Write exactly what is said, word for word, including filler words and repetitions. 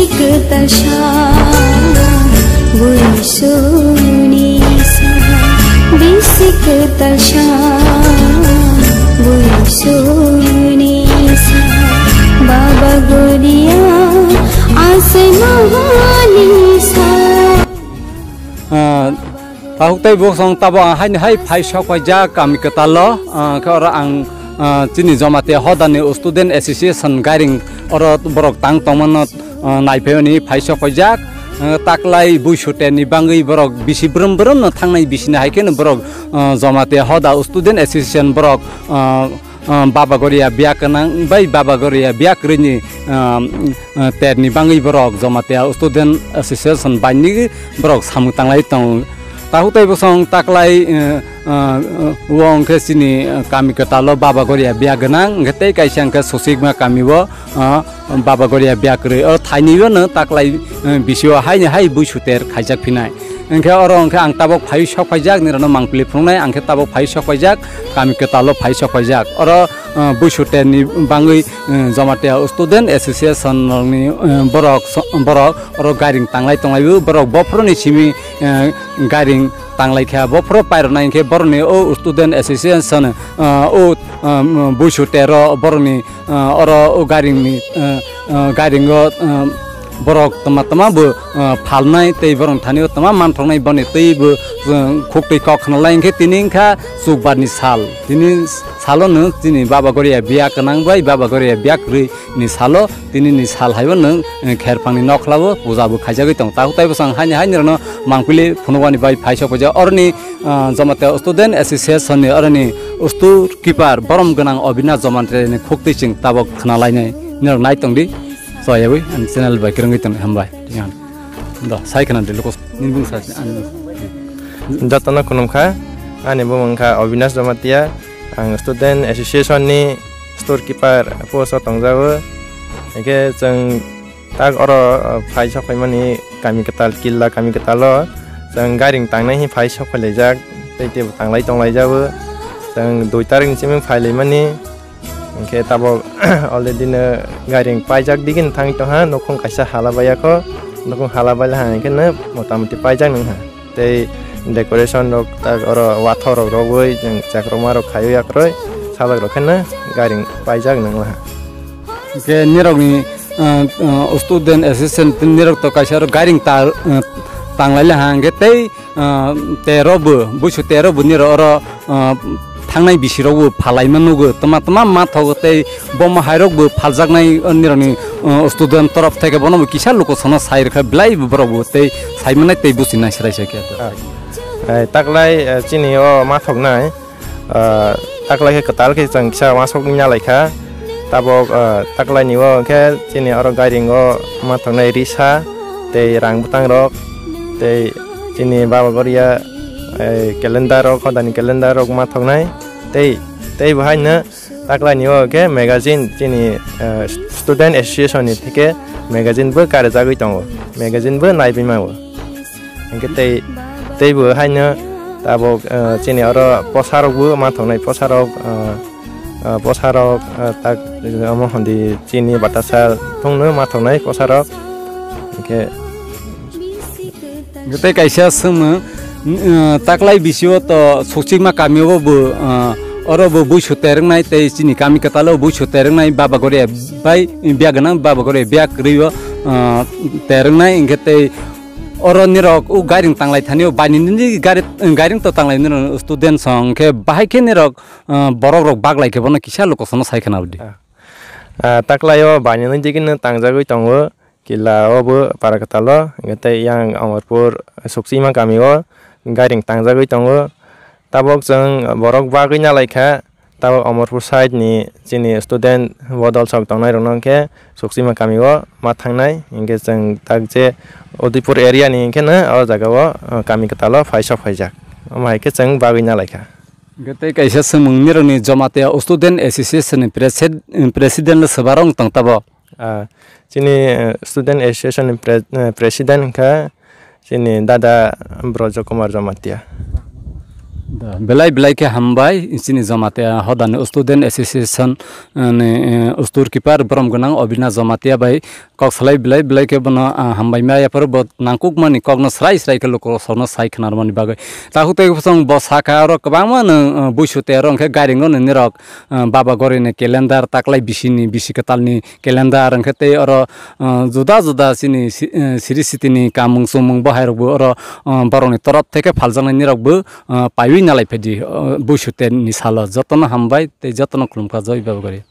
Kwtal sa, buisuni sa, bisi kwtal sa, buisuni sa, Baba Goria, asai mohani sa. Ah, Tahuk tei bosong tabo ang haini hai phai sok paijak kami kwtal o, ah, khe oro ang, ah, chini Jamatia Hodani Student Association gairing oro borok tang tongmano, ah, naiphaioni phai sok paijak, ah, taklai buisute ni bangwi borok bisi brum brum no thangnai bisini hai kheno borok, ah, Jamatia Hoda Student Association borok, ah, ah, Baba Goria biya gwnang bai Baba Goria biya kwrwini, ah, ah, terni bangwi borok Jamatia Student Association bainwi borok samung tanglai tongo. Tahuk tei bosong taklai, ah, ah, o hwnkhe chini, ah, kami kwtalo Baba Goria biya gwnang, hwnkhe tei kaisa hwnkhe Sosikma kami o, ah, Baba Goria biya kwrwi. O thainwi o no taklai, ah, bisio haini hai buisuter khaijak phinai. Hwnkhe oro hwnkhe ang tabok phai sok paijak, nirano mangpili phunuknai, ang khe tabok phai sok paijak, kami kwtalo phai sok paijak. Oro, ah, buisuterni bangwi, ah, Jamatia Student Association ni, ah, borok so-, borok oro gairing tanglai tonglaio, borok bophoroni simi, ah, gairing tanglai kha, bophoro pairwnai hwnkhe borokni o Student Association, ah, o, ah, buisutero borokni ah, oro o gairingni, ah, ah, gairingo, ah, borok tama tama bo, ah, phalnai tei borok thani o tama manthoknai boni tei bo, ah, khuk twi kok khnalai hwnkhe tini wngkha chukbarni sal. Tini salo nwng chini Baba Goria biya gwnang bai Baba Goria biya kwrwi ni salo tini ni sal haibo nwng, eh, kherpangni nokhlabo puja bo khaijagwi tongo. Takhuk tei bwsang haini haini rokno mangpili phunukmani bai phai sok paijak. Oroni, ah, Jamatia Student Association ni oroni Ustur Keeper borom gwnang Obinash Jamatia ni khuk twi chwng tabok khna lainai. Nirok nai tong di. Soyabwi ani channel bai kwrwngwi tong hambai. Tingan. Do, sai khna di luko. Nini bung sa ani. Jotono khulumkha. Ani bumung kha Obinash Jamatia. Ang Student Association ni Store Keeper post o tongjago. Hingke chwng tak oro, uh, phai sok phaimani kami kwtal, killa kami kwtalo chwng gairing tangnai hi phai sok phailaijak. Tei tebo tanglai tonglaijabo. Chwng dui tarik ni simi phailaimani. Hingke tabok already no gairing paijak digini thangwi tongha, nukhung kaisa hala baiya kho, nukhung hala baila ha hingke no motamoti paijak nung ha. Tei decoration rok tak oro wathor rok rogwi chwng chakroma rok khaiwi yakrwi sajak rok khe no gairing paijak nung ha. Hingke nirokni, ah, ah, student association nirok to kaisa oro gairing ta, ah, tanglai ha hingke tei ah, tero bo, buisu tero bo nirok oro, ah, thangnai bisirok bo phalaima nugo, tama tama ma thogo tei bomo hairok bo phaljaknai, ah, nirokni, ah, student torof theke bono bo kisa luko sono sai rwkha belai bo borok bo tei saimanai tei busi nai serai sai khe. Ah. Eh, taklai, eh, chini o ma thoknai, ah, taklai khe kwtal khe chwng kisa uansukna lai kha. Tabok, ah, taklaini o khe chini oro gairing o ma thoknai risa tei rang bwtang rok tei chini Baba Goria, eh, calendar rok, hodani calendar rok ma thoknai tei, tei bo haino taklaini o khe magazine chini, eh, Student Association ni theke magazine bo karjagwi tongo, magazine bo naiwi mao. Hingke tei, tei bo haino tabok, eh, chini oro posa rok bo ma thoknai posa rok, eh, ah, posa rok, ah, tak, omo hondi chini batasa thungno ma thoknai posa rok. Hingke. Hingke tei kaisa swngmung, ah, taklai bisio to Sokchikma kamio bo, ah, oro bo buisu terwngnai tei chini kami kwtalo buisu terwngnai Baba Goria bai biya gwnang Baba Goria biya kwrwi o, ah, terwngnai hingke tei oro nirok o gairing tanglai thani o baini nini gari, gairing to tanglai nini student song hingke bahai khe nirok ah, borok rok baglai khe bono kisa luko sono sai khna di. Ah. Ah, taklai o bainani digini tangjagwi tongo, killa o bo para kwtal o, hingke tei yang Amarpur Sukchima kami o gairing tangjagwi tongo. Tabok chwng borok bagwi nalai kha, tabok Amarpur side ni chini student bodol sok tongnai rok no hingke Sukchima kami o ma thangnai, hingke chwng tak je Udaipur area ni hingke no o jaga o, ah, kami kwtal o phai sok phaijak. Omo hai khe chwng bagwi nalai kha. Hingke tei kaisa swngmung nirokni Jamatia Student Association ni presed-, President le swbarok wng tong tabok? Ah, chini, eh, Student Association ni pre-, eh, President wngkha chini dada Brojo Kumar Jamatia. Da, belai belai khe hambai, chini Jamatia hodani Student Association, eh, ni, eh, store keeper borom gwnang Obina Jamatia bai kok salai belai belai khe bono, ah, hambai ma yaphar bo nangkukmani kokno srai srai khe lukurok sokno sai khna rwmani bagwi. Takhuk tei bwswng bo sakha oro kwbangma nwng, ah, buisu tei oro hwnkhe gairingo nini rok, ah, Baba Gorini calendar, taklai bisini, bisi kwtalni calendar, hwnkhe tei oro, ah, juda juda chini si-, eh, siri sitini kamung chumung bo hai rokbo oro, ah, borokni torop theke phaljaknai nirokbo, ah, paiwi nalai phaidi, ah, buisu tei ni salo. Jotono hambai tei jotono khulumkha, joi Baba Gori.